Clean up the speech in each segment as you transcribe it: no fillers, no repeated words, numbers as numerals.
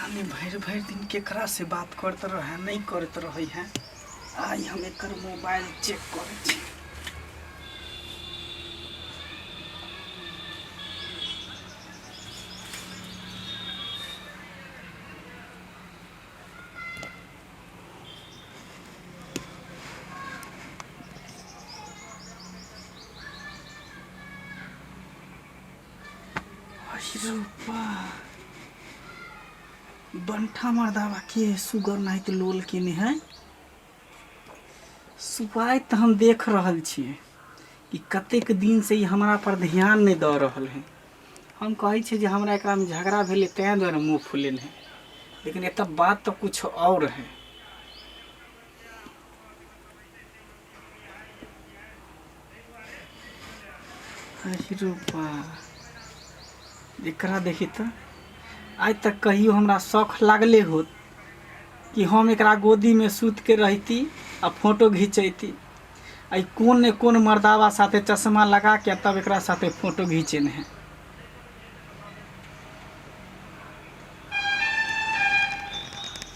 पता नहि भरि भरि दिन केकरा से बात करैत रहै नहि करैत रहै है। आइ हम एकर मोबाइल चेक करै छी। बंठा मर्दावा के सुगर नाहित लोल केने है। सुपाइ तऽ हम देख रहल छियै कि कतेक दिनसँ ई हमरा पर ध्यान नहि दऽ रहल है। हम कहै छियै जे हमरा एकरामे झगड़ा भेलै ताहि दुआरे मुँह फुलेने है, लेकिन एतऽ बात तऽ कुछ और है। अरे बा, एकरा देखी तऽ आइ तक कहियो हमरा शौख लागले होत कि हम एकरा गोदीमे सुतिके रहिती आ फोटो घिचैती। आ ई कोन ने कोन मर्दावा साथे चश्मा लगा के तब एकरा साथे फोटो घिचेने है।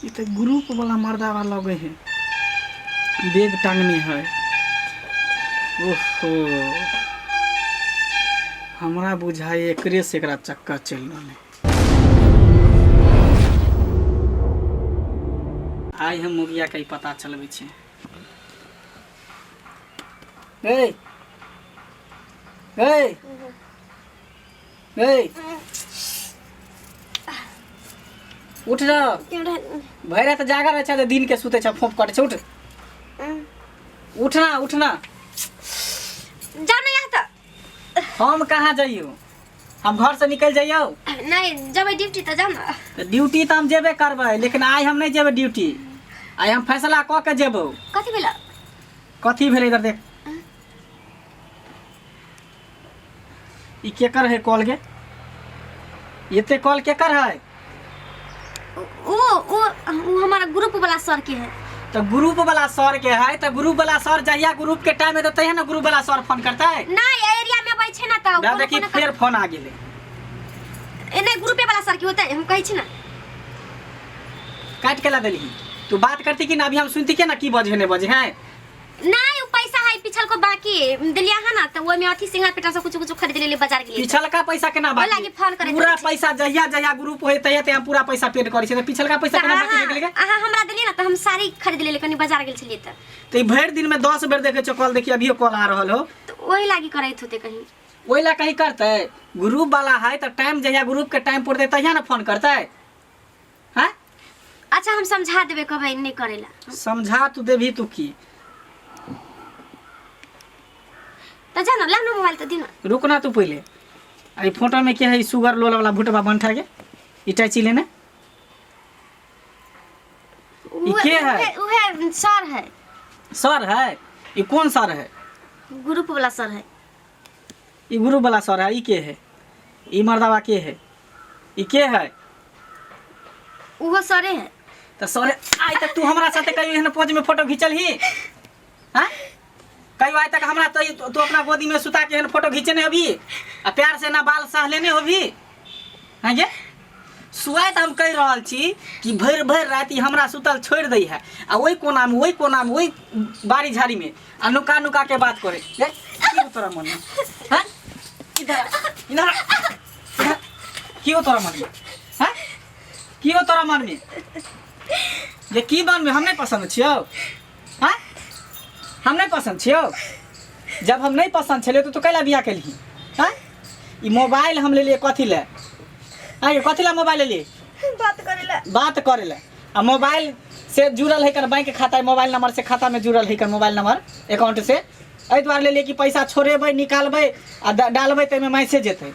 ई तऽ ग्रुप वाला मर्दावा लगे है, बैग टांगने है। ओहो, हमरा बुझाइ एकरे से एकरा चक्कर चलि रहल है। आइ हम मुगिया के ई पता चलबै छी। ए ए ए, उठ जा। भरि राति जागल रहै छै तऽ दिन के सुतै छै, फोप कटै छै। उठ, उठना उठना। जाओ ना यहाँ तो। हम कहाँ जइयो? हम घर से निकल जइयो? नहीं, जब ड्यूटी तो जाओ ना। तऽ ड्यूटी तऽ हम जेबे करबै, लेकिन आइ हम नहि जेबै ड्यूटी। आइ हम फैसला कऽ के जेबौ। कथी भेला? कथी भेलै? इधर देख, ई केकर है कॉल गे? एते कॉल केकर है? वो वो वो हमारा ग्रुप वाला सर के है। तो ग्रुप वाला सर के है तऽ ग्रुप वाला सर जहिया ग्रुप के टाइम हेतै तहिया ने ग्रुप वाला सर फोन करतै। ना, एरिया में अबै छै ना तऽ दा कोनो देखी कोनो फेर फोन आ गेलै। ए, नहीं, ग्रुपे वाला सर के होतै, हम कहै छी ना। काट के ला देलही। तू बात करती कि ना? अभी हम सुनती के ना की बजे नहीं बजे है। नहीं, वो पैसा है पिछल को बाकी दिलिया है ना, तो वो में अथी सिंगार पेटा सब कुछ कुछ खरीद लेले बाजार के लिए। पिछलका पैसा केना बाकी? लागी फोन करे पूरा छलै। पैसा जहिया जहिया ग्रुप होय तहिया तहिया पूरा पैसा पेड करै छै, तऽ पिछलका पैसा केना बाकी रहि गेलै गे? अहाँ हमरा देलियै ना तऽ हम साड़ी खरीद लेले, कनी बाजार गेल छलियै तऽ। तऽ ई भरि दिन में 10 बेर देखै छौ कॉल। देखी, अभियो कॉल आ रहल हो। तऽ ओहि लागी करैत होते कहीं। ओहि ला कहीं करतै? ग्रुप वाला है तऽ टाइम जहिया ग्रुप के टाइम पुरतै तहिया ने फोन करतै। हैं? अच्छा, हम समझा देबै, कहबै नहीं करेला। समझा तू देबही तू की? तऽ जा ना, ला ना मोबाइल तऽ दी ना। रुक ना तू पहले। आ ई फोटो में के है? ई सुगर लोल वाला भुटबा बनठा के इटाची लेने ई के है? उहे उहे सर है। सर है? ई कौन सर है? ग्रुप वाला सर है। ई ग्रुप वाला सर है? ई के है? ई मर्दावा के है? ई के है? उहो सरे है। तऽ सरे आइ तक तू हमरा साथे कहियो एहन पोज में फोटो घिचल ही? हाँ, कहियो आइ तक हमरा तो तू अपना गोदी में सुता के एहन फोटो घिचने होबी आ प्यार से ना बाल सह लेने होबी? हाँ गे सुआइत, हम कहि रहल छी कि भरि भरि राति हमरा सुतल छोड़ि दै है आ ओहि कोनामे, ओहि कोनामे, ओहि बाड़ी झाड़ीमे आ नुका नुका के बात करे। गे, की हो तोरा मनमे? हाँ, इधर आ, इधर आ, इधर। की हो तोरा मनमे? हाँ, की हो तोरा मनमे जे की मनमे? हम नहि पसन्द छियौ? हाँ, हम नहि पसन्द छियौ? जब हम नहि पसन्द छलियौ तऽ तू कैला बियाह केलही? हाँ, ई मोबाइल हम लेलियै कथी लए? हाँ, ये कथी लए मोबाइल लेलियै? बात करे ला। बात करे लए। आ मोबाइल से जुड़ल है कर बैंक खाता, मोबाइल नंबर से खाता में जुड़ल है कर मोबाइल नंबर अकाउंट से। एहि दुआरे लेलियै कि पैसा छोड़ेबै, निकालबै आ डालबै तऽ एहिमे मैसेज एतै।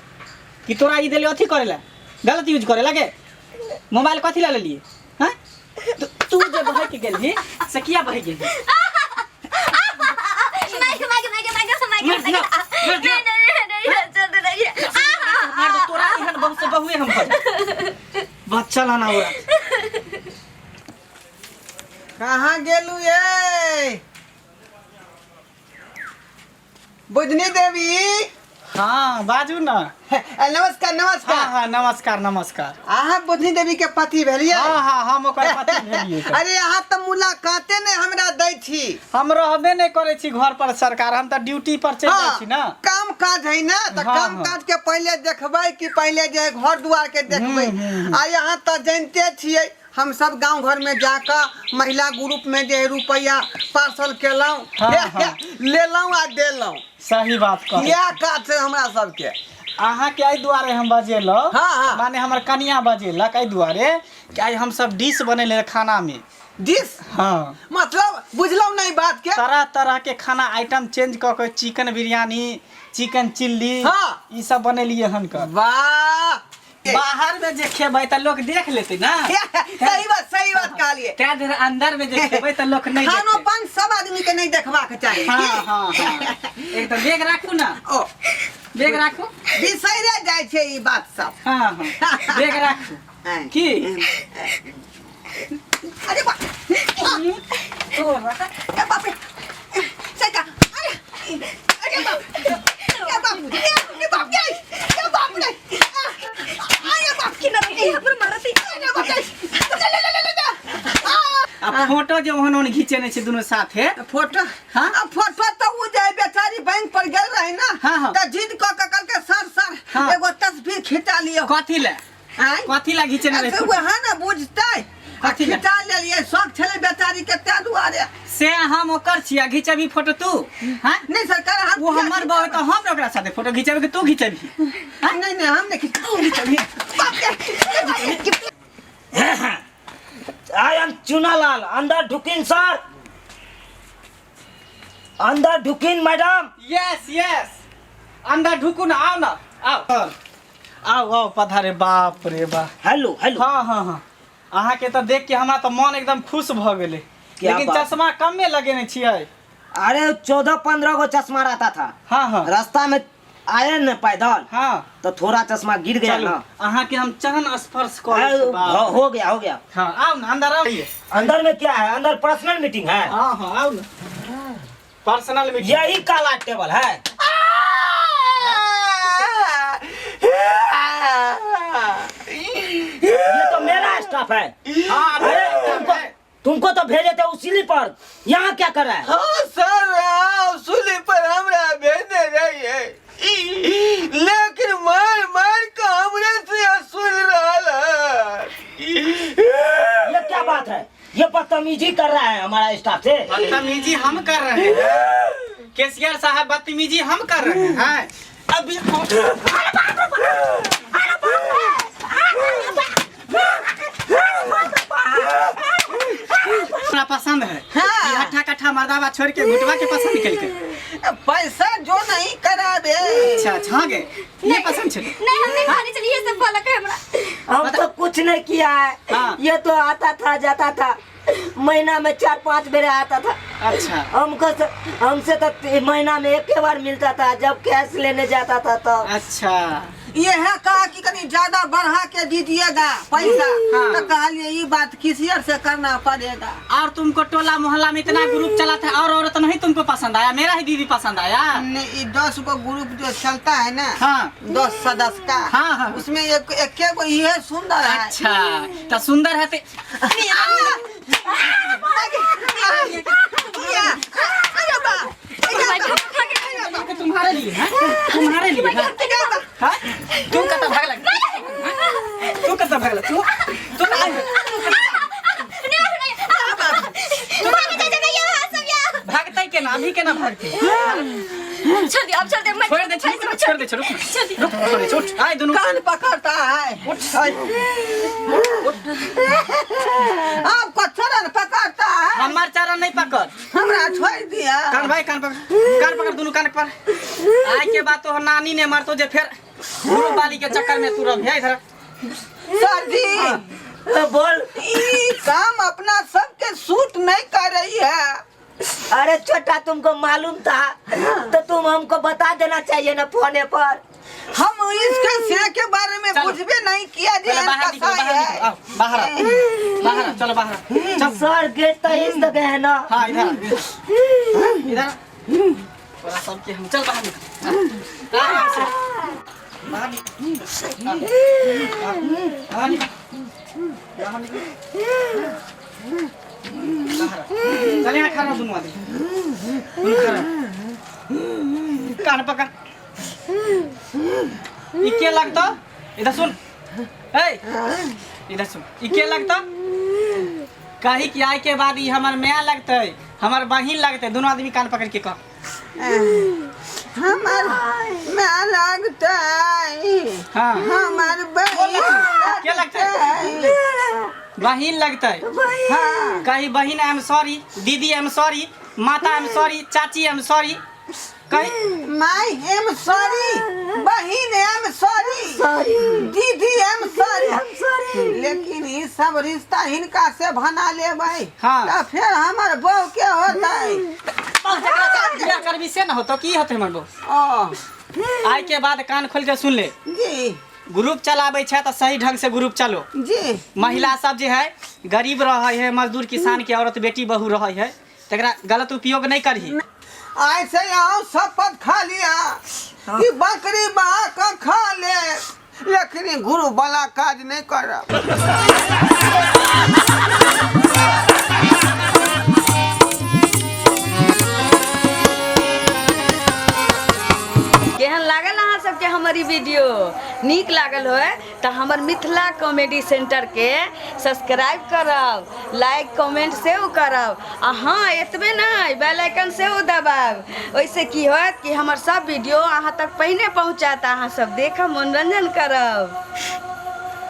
कि तोरा ई देलियै अथी करे लए, गलत यूज करे लगे? मोबाइल कथी लए लेलियै? हाँ, तू जे बहक गेलही से किया बहक गेलही? मार दिया, मार दिया। मार दे तोरा, एहन बहु से बहुए हम भऽ बच्चा लाना ओरा। कहाँ गेलू ये बुधनी देवी? हाँ बाजू ना। नमस्कार नमस्कार। हाँ हाँ नमस्कार नमस्कार। अहाँ बुधनी देवी के पति भेलियै? हाँ हाँ हम ओकर पति भेलियै। अरे अहाँ तऽ मुलाकाते नहि हमरा दै छी। हम रहबे नहि करै छी घर पर सरकार, हम तऽ ड्यूटी पर चलि जाइ छी ना। काम काज है ना, तऽ हाँ, काम हाँ। काज के पहिले देखबै कि पहिले जे घर दुआर के देखबै? आ यहाँ तऽ जनिते छियै, हम सब गांव घर में जाकर महिला ग्रुप में जे रुपया पार्सल केलहुँ, हाँ, हाँ। लेलहुँ आ देलहुँ। सही बात कहै। इएह काज छै हमरा सबके। अहाँके एहि दुआरे हम बजेलहुँ, हाँ, हाँ। माने हमर कनिया बजेलक एहि दुआरे कि आइ हम सब डिश बनेले खाना में। डिश? हाँ। मतलब बुझलहुँ नहीं बात के। तरह तरह के खाना आइटम चेंज कऽ के चिकन बिरयानी, चिकन चिल्ली, हाँ। ई सब बनेलियै हन कऽ। वाह। बाहर में जे खेबै तऽ लोक देख लेतै ना। सही बात, सही बात कहलिए। तैं दुआरे अंदर में जे खेबै तऽ लोक नहीं खानो देखतै। पान सब आदमी के नहीं देखबाक चाही। हाँ, हाँ, हाँ। एक तऽ बैग राखू ना। ओ। बैग राखू। बिसैरे जाइ छै ई बात सब। हाँ, हाँ। बैग राखू। हाँ। की? अरे बाप। ए बाप रे। सैका। अरे। अरे बाप। ए बाप। ए बाप रे। ए बाप रे। अरे बाप की ना रे, हमर मारती। अरे बाप रे। ले ले ले ले ले। आ फोटो जे ओहन ओहन घिचेने छै दुनू साथे। फोटो? हाँ? आ फोटो तऽ उ जे बेचारी बैंक पर गेल रहे ना, हाँ, हाँ। तऽ जिद कऽ के कहलकै सर सर हाँ। एगो तस्वीर खिंचा लियौ। कथी ले? आँय? कथी ला घिचेने रहे? से वएह ने बुझतै। आ कथी ला? खिंचा लेलियै, शौक छलै बेचारी के ताहि दुआरे। से हम ओकर छी आ घिचबी फोटो तू? हाँ? नहीं सरकार, हम वो हमर बहू है तऽ हम ने ओकरा साथे फोटो घिचेबै कि तू घिचेबही? हाँ? नहीं नहीं हम नहीं खिंच- तू घिचेबही। बाप रे। I am Chunalal, अंदर ढुकिन सर, अंदर ढुकिन मैडम। यस यस, अंदर ढुकू ना, आओ ना, आओ आओ आओ पधारे। बाप रे बाप। Hello hello. हाँ हाँ हाँ, अहाँके तऽ देख के हमरा तऽ मन एकदम खुश भऽ गेलै। क्या लेकिन बात? चश्मा कमे लगेने छियै। अरे 14-15 गो चश्मा रहता था। हाँ हाँ। रास्ता में आए न पैदल, हाँ, तो थोड़ा चश्मा गिर गया चलू ना। अहाँके हम चरण स्पर्श कऽ लै अरे, छी, बाप। हो गया हो गया। हाँ आओ ना, अंदर आओ। अंदर में क्या है? अंदर पर्सनल मीटिंग है। हाँ हाँ आओ ना, पर्सनल मीटिंग। यही काला टेबल है। ये तो मेरा स्टाफ है। हाँ, अरे, तुमको तो भेजे थे उसी पर, यहाँ क्या कर रहा है? हाँ सर, उसूली पर हमरा भेजने रहिए, लेकिन मार मार के हमरे से असूल रहा है। ये क्या बात है? ये बदतमीजी कर रहा है हमारा स्टाफ से। बदतमीजी हम कर रहे हैं केसीआर साहब, बदतमीजी हम कर रहे हैं अभी। हमरा पसंद है। हाँ। ई हट्ठा कट्ठा मर्दाबा छोड़ के घुटवा के पसंद केलकै। पैसा जो नहीं कराबे। अच्छा अच्छा, हाँ गे, ये पसंद छे? नहीं, हम नहीं खाने चलिए, सब बोलक है हमरा। हम तो कुछ नहीं किया है। हाँ। ये तो आता था जाता था, महीना में 4-5 बेर आता था। अच्छा। हमको हमसे तो महीना में एक ही बार मिलता था, जब कैश लेने जाता था तो। अच्छा। ये है कहा कि कहीं ज्यादा बढ़ा के दीजिएगा पैसा। हाँ। तो कहलिए ये बात किसी और से करना पड़ेगा। और तुमको टोला मोहल्ला में इतना ग्रुप चला था और औरत नहीं तुमको पसंद आया, मेरा ही दीदी पसंद आया? नहीं, ये 10 गो ग्रुप जो चलता है ना, हाँ। 10 सदस्य का, हाँ, हाँ। उसमें एक एक गो ये सुंदर है। अच्छा, तो सुंदर है ते तुम्हारे लिए है, तुम्हारे लिए है। हाँ? तू कतऽ भागलक? तू कतऽ भागलक? तू तू भागतै केना? अभी केना भागतै? छोड़ दे, अब छोड़ दे, मैं छोड़ दे, छोड़ दे, छोड़ दे, छोड़ दे, रुक, छोड़ दे, उठ, आइ दुनू। कान पकड़ता है, आपको चरण पकड़ता है। हमार चरण नहीं पकड़, हमरा छोड़ दिया। कान भाई, कान पकड़, कान पकड़, दुनू कान पर। आइ के बाद तो नानी ने मारतो जे फेर गुरु बाली के चक्कर में तू रह इधर। सर जी बोल। ई काम अपना सबके सूट नहीं कर रही है। अरे छोटा, तुमको मालूम था तो तुम हमको बता देना चाहिए ना फोने पर। हम इसके सिर के बारे में बुझबे नहीं किया जी। पहले बाहर निकलो, बाहर निकलो, आओ, बाहर आओ, बाहर आओ, चलो बाहर आओ, चल। सर गेट तो इस जगह है ना। हाँ इधर इधर, थोड़ा सबके हम, चल बाहर निकल। आराम से। बाहर निकल। बाहर निकल। बाहर निकल। बाहर आ। चल यहाँ खड़ा दुनू आदमी दुनू खड़ा। कान पकड़ ई के लगतो इधर सुन ए इधर सुन ई के लगतो कही कि आय के बाद ई हमर माय लगतै हमर बहिन लगतै दुनू आदमी कान पकड़ के कह हमर माय लगतै हाँ हमर बहिन के लगतै बहिन लगतै हाँ कही बहिन I am sorry दीदी I am sorry माता I am sorry चाची I am sorry कही my am sorry बहिन एम सॉरी दीदी एम सॉरी लेकिन ई सब रिश्ता हिनका से बना लेबै हाँ। तऽ फेर हमर बहू के होतै बियाह करबी से ना होतो की होतै हमर बहू ओ आइ के बाद कान खोल के सुन ले जी ग्रुप चलाबै छै तऽ सही ढंग से ग्रुप चलो जी महिला सब जे है गरीब रहै है मजदूर किसान के औरत बेटी बहू रहै है तकरा गलत उपयोग नहीं करही आइ से अहूँ शपथ खा लिया कि बकरी बहा कऽ खा ले लेकिन गुरु वाला काज नहीं करब। केहन लागल अहाँ सबके हमर ई वीडियो? नीक लागल होय तऽ हमर मिथिला कॉमेडी सेंटरके सब्सक्राइब करब, लाइक कमेंट सेहो करब आ हँ एतबे नहि बेल आइकन सेहो दबायब। ओहिसँ की होयत कि हमर सब वीडियो अहाँ तक पहिने पहुँचत, अहाँ सब देखब, मनोरंजन करब।